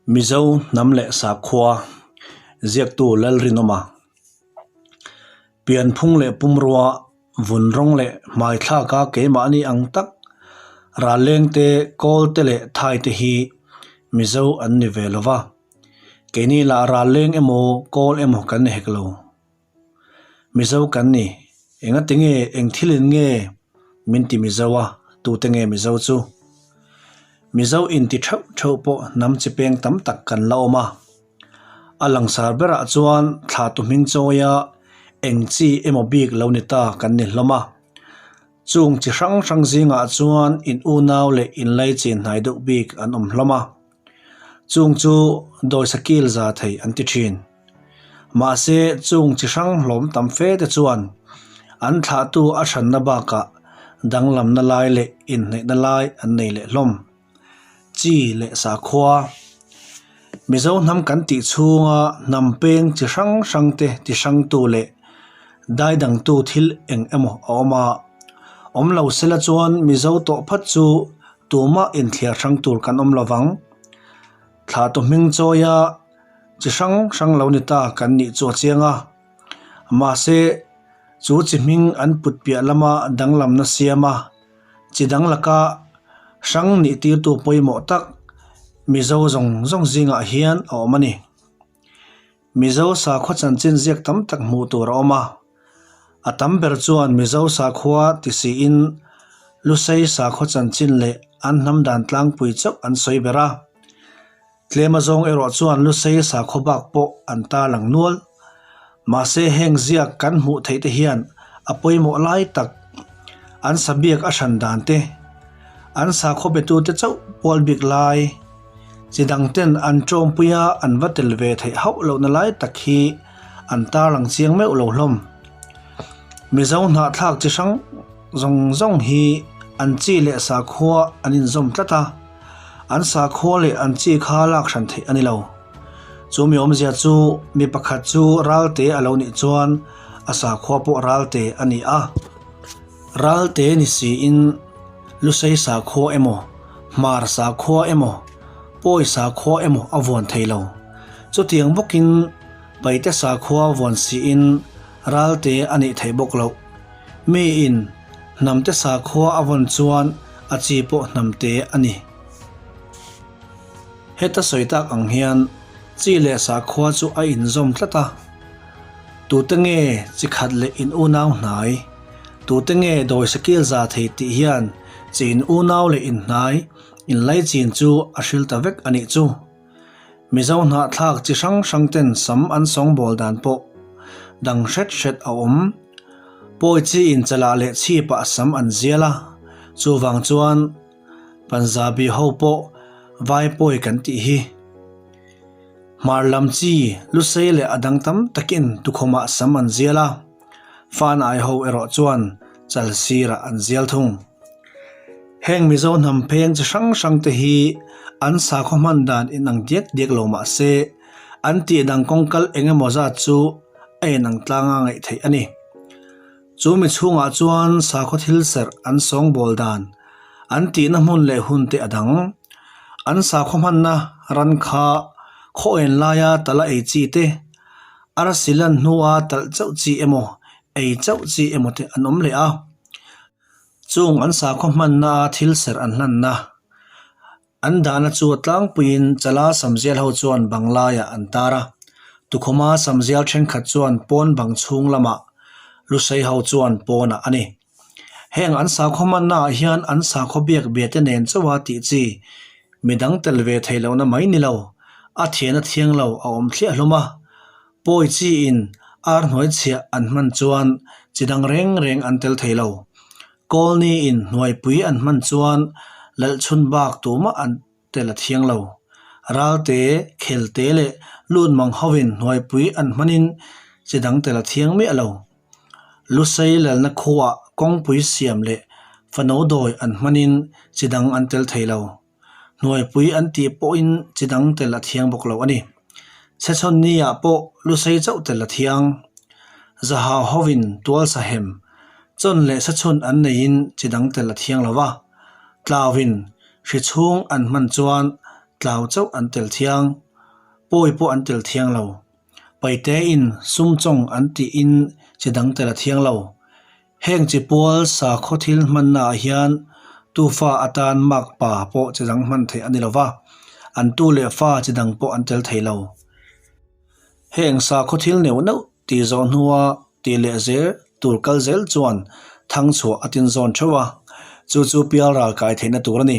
Mizo hnam leh sakhua ziaktu Lalrinawma pianphung leh pumrua vun rawng leh hmaithlaka keimahni ang tak ralleng te kawl te leh thai te hi Mizo an ni ve lo va, keini lah ralleng emaw kawl emaw kan ni hek lo. Mizo kan ni. Engati nge, eng thilin nge min ti Mizo a, tute nge Mizo chu? Mizo inti theuh theuh pawh hnam chi peng tam tak kan la awm a. A langsar berah chuan thla tu hming chawia eng chi emaw bik lo ni ta kan ni hlawm a. Chung chi hrang hrang zingah chuan in unau leh inlaichin hnai deuh bik an awm hlawm a. Chung chu dawisa kil za thei an ti thin. Mahse, chung chi hrang hlawm tam fe te chuan an thlahtu a hranna bakah danglamna lai leh inhneihna lai an nei leh hlawm. Chi leh sakhua. Mizo hnam kan tih chhunga hnam peng chi hrang hrang te ti hrangtu leh daidangtu thil eng emaw a awm a. Awm lo sela chuan Mizo tawh phat chu Tumah inthliar hrang tur kan awm lo vang. Thla tu hming chawia chi hrang hrang lo ni ta kan nih chu a chiang a. Mahse, chu chi hming an put piah lama danglamna siam a, chi dang laka hrang nih tirtu pawimawh tak Mizo zawng zawng zingah hian a awm a ni. Mizo sakhua chanchin ziak tam tak hmuh tur a awm a, a tam ber chuan Mizo sakhua ti siin Lusei sakhua chanchin leh an hnam dan tlangpui chauh an sawi ber a. Tlem azawng erawh chuan Lusei sakhua bak pawh an tarlang nual. Mahse heng ziak kan hmuh theih te hian a pawimawh lai tak an sabiak a hran dan te, an sakhua betute chauh pual bik lai, Chi dangten an tawmpuia an va tel ve theih hauh lohna lai tak hi an tarlang chiang meuh lo hlawm. Mizo hnahthlak chi hrang zawng zawng hi an chi leh sakhua an inzawm tlat a, an sakhua leh an chi kha lak hran theih a ni lo. Chu mi awmzia chu mi pakhat chu ralte a lo nih chuan a sakhua pawh ralte a ni a. Ralte ni siin Lusei sakhua emaw, Hmar sakhua emaw, Pawi sakhua emaw a vuan thei lo. Chutiang bawkin Paite sakhua vuan siin Ralte a nih theih bawk loh. Miin Hnamte sakhua a vawn chuan a chi pawh Hnamte a ni. Heta sawi tak ang hian chi leh sakhua chu a inzawm tlat a. Tute nge chi khat leh in unau hnai? Tute nge dawi sakil za thei tih hian chi in unau leh inhnai, inlaichin chu a hril ta vek a nih chu. Mizo hnahthlak chi hrang hrang ten sam an sawngbawl dan pawh dang hret hret a awm. Pawi chi in chalah leh chhipah sam an zial a, chuvang chuan Punjabi ho pawh vai pawi kan tih hi. Hmar lam chi Lusei leh a dang tam takin tukhawmah sam an zial a. Fan ai ho erawh chuan chal sirah an zial thung. Heng Mizo hnam pheng chi hrang hrang te hi an sakhaw hman dan inang diak diak lo mah se, an tih dang kawng kal eng emaw zat chu a inang tlanga ngaih theih a ni. Chu mi chhungah chuan sakhaw thil serh an sawngbawl dan, an tihna hmun leh hun te a dang. An sakhaw hmanna ran kha khaw en laia tala ei chi te, Arsi lan hnua talh chauh chi emaw, ei chauh chi emaw te an awm leh a. Chung an sakhaw hmanna a thil serh an hlanna an dahna chu a tlangpuiin Chala Samzial ho chuan bang laiah an tar a. Tukhuma Samzial thenkhat chuan pawn bang chhung lamah Lusei ho chuan pawnah a ni. Heng an sakhaw hmannaah hian an sakhaw biak bia te nen chauha tih chi midang tel ve thei lohna mai ni lo, a thian a thiang lo a awm thliah hlawm a. Pawi chi in ar hnuai chhiah an hman chuan chi dang reng reng an tel thei lo. Kawlni in hnuaipui an hman chuan lalchhun bak tumah an tel a thiang lo. Ralte, khelte leh lut mang hovin hnuaipui an hmanin chi dang tel a thiang miah lo. Lusei lalna khuaah kawngpui siam leh fano dawi an hmanin chi dang an tel thei lo. Hnuaipui an tih pawhin chi dang tel a thiang bawk lo a ni. Chhechhawn niah pawh Lusei chauh tel a thiang. Zahau hovin tual sahem, chawn leh sachhun an neiin chi dang tel a thiang lo va. Tlauin hri chhung an hman chuan. Tlau chauh an tel thiang. Pawi pawh an tel thiang lo. Paitein sumchawng an tihin chi dang tel a thiang lo. Heng chi pual sakhaw thil hmannaah hian tufa atan makpa pawh chi dang hman theih a ni lo va, an tu leh fa chi dang pawh an tel thei lo. Heng sakhaw thil neuh neuh tih zawh hnua tih leh zel tur kal zel chuan thang chhuah a tin zawn theuh a, chu chu pial ral kai theihna tur a ni.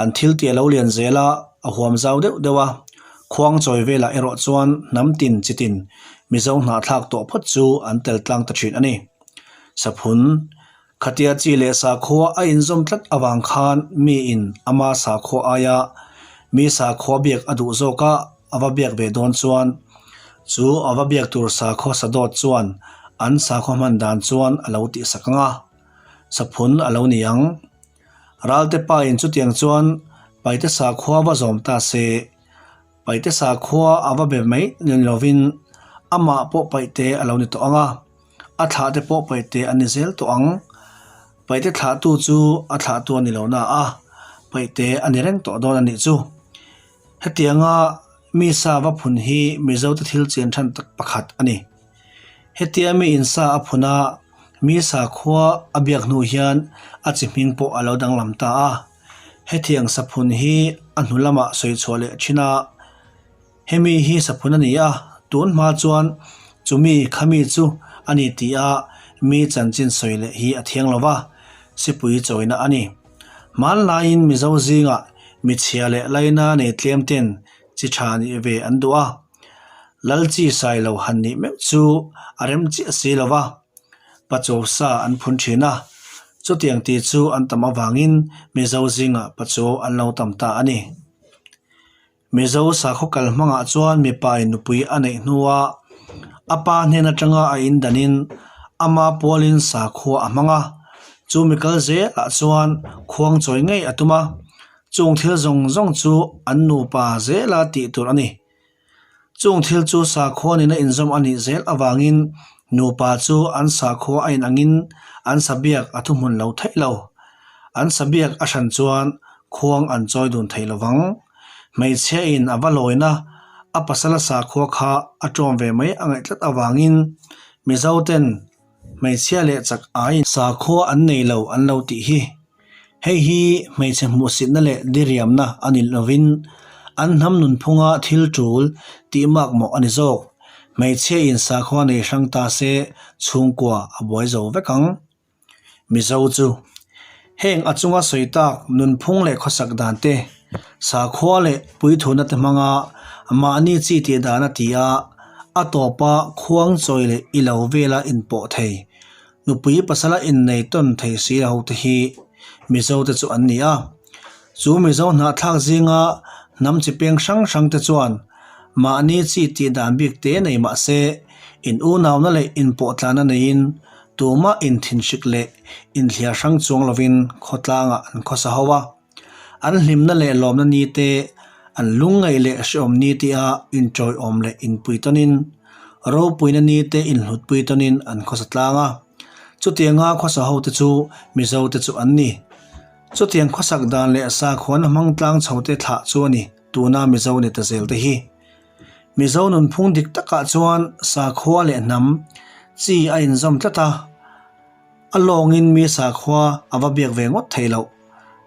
An thil tih a lo lian zel a, a huam zau deuh deuh a, khuang chawi velah erawh chuan hnam tin chi tin Mizo hnahthlak tawh phawt chu an tel tlang ta thin a ni. Saphun, Khatia chi leh sakhua a inzawm tlat avang khan miin ama sakhua aia mi sakhua biak a duh zawk a, a va biak ve dawn chuan chu a va biak tur sakhua sadawt chuan an sakhua hman dan chuan a lo tihsak ang a, saphun a lo ni ang. Ralte pain chutiang chuan Paite sakhua va zawm ta se, Paite sakhua a va be mai ni lovin amah pawh Paite a lo ni tawh ang a, a thlah te pawh Paite a ni zel tawh ang. Paite thlahtu chu a thlahtu a ni lo na a, Paite a ni reng tawh dawn a nih chu. Hetianga mi sa va phun hi Mizote thil chian than tak pakhat a ni. Hetia mi in sa a phun a, mi sakhua a biak hnu hian a chi hming pawh a lo danglam ta a. Hetiang saphun hi a hnu lamah sawi chhuah leh thin a, hemi hi saphun a ni a, tun hma chuan chumi khami chu a ni tih a mi chanchin sawi leh hi a thiang lo va, sipui chawina a ni. Hmanlaiin Mizo zingah michhia leh laina nei tlem ten chi tha nih ve an duh a, Lal chi sai lo han nih meuh chu a rem chiah si lo va, Pachuau sa an phun thin a, chutiang tih chu an tam avangin Mizo zingah Pachuau an lo tam ta a ni. Mizo sakhaw kal hmangah chuan mipain nupui a neih hnua a pa hnen atanga a indanin ama pualin sakhua a hmang a, chu mi kal zelah chuan khuang chawi ngei a tum a, chung thil zawng zawng chu an nupa zela tih tur a ni. Chung thil chu sakhua nena inzawm a nih zel avangin nupa chu an sakhua a inangin an sabiak a thuhmun lo theih lo. An sabiak a hran chuan khuang an chawi dun thei lo vang. Hmeichhia in a va lawina a pasala sakhua kha a ṭawm ve mai a ngaih tlat avangin Mizoten hmeichhia leh chak aiin sakhua an nei lo an lo tih hi. Hei hi hmeichhe hmuhsitna leh diriamna a ni lovin an hnam nunphunga thil tul tih makmawh a ni zawk. Hmeichhia in sakhua nei hrang ta se chhungkua a buai zo vek ang. Mizo chu heng a chunga sawi tak nunphung leh khawsak dan te, sakhua leh puithuna te hmanga mahni chi tih dan a ti a, a tawpa khuang chawi leh i lo vela inpawh thei. Nupui pasala innei tawn thei si lo te hi Mizo te chu an ni a. Chu Mizo hnahthlak zinga hnam chi peng hrang hrang te chuan mahni chi tih dan bik te nei mah se in unauna leh inpawhtlana neiin tumah inthinhrik leh inthliar hrang chuang lovin khawtlangah an khawsa ho a. An hlimna leh lawmna ni te, an lungngaih leh hrehawm ni tia inṭawiawm leh inpui tawnin, ropuina ni te inhlutpui tawnin an khawsa tlang a. Chutianga khawsa hote chu Mizo te chu an ni. Chutiang khawsak dan leh sakhuana hmang tlang chho te thlah chu a ni tuna Mizo ni ta zel te hi. Mizo nunphung dik takah chuan sakhua leh hnam chi a inzawm tlat a. A lawngin mi sakhua a va biak ve ngawt thei loh.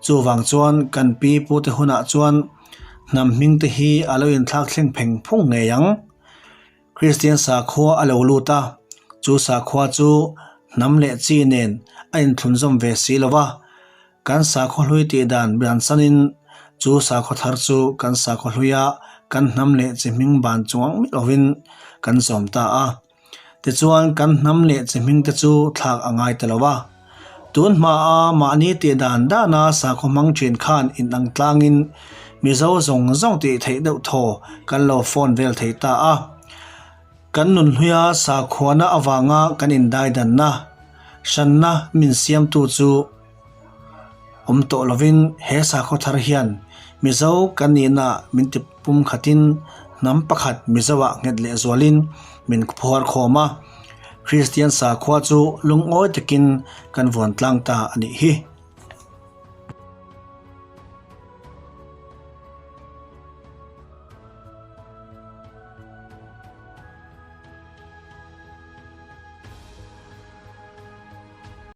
Chuvang chuan kan pi pute hunah chuan hnam hming te hi a lo inthlak thleng pheng phung ngei ang. Kristian sakhua a lo lut a, chu sakhua chu hnam leh chi nen a inthlunzawm ve si lo va, kan sakhaw hlui tih dan bansanin chu sakhaw thar chu kan sakhaw hluia kan hnam leh chi hming ban chuang miah lovin kan zawm ta a. Tichuan kan hnam leh chi hming te chu thlak a ngai ta lo a. Tun hmaa mahni tih dan dana sakhaw hmang thin khan inang tlangin Mizo zawng zawng tih theih deuh thaw kan lo phone vel thei ta a. Kan nunhluia sakhuana avanga kan indaidanna, hranna min siamtu chu awm tawh lovin he sakhaw thar hian Mizo kan nihna min ti pum khatin hnam pakhat Mizoah nghet leh zualin min phuar khawm a, Kristian sakhua chu lungawi takin kan vuan tlang ta a nih hi.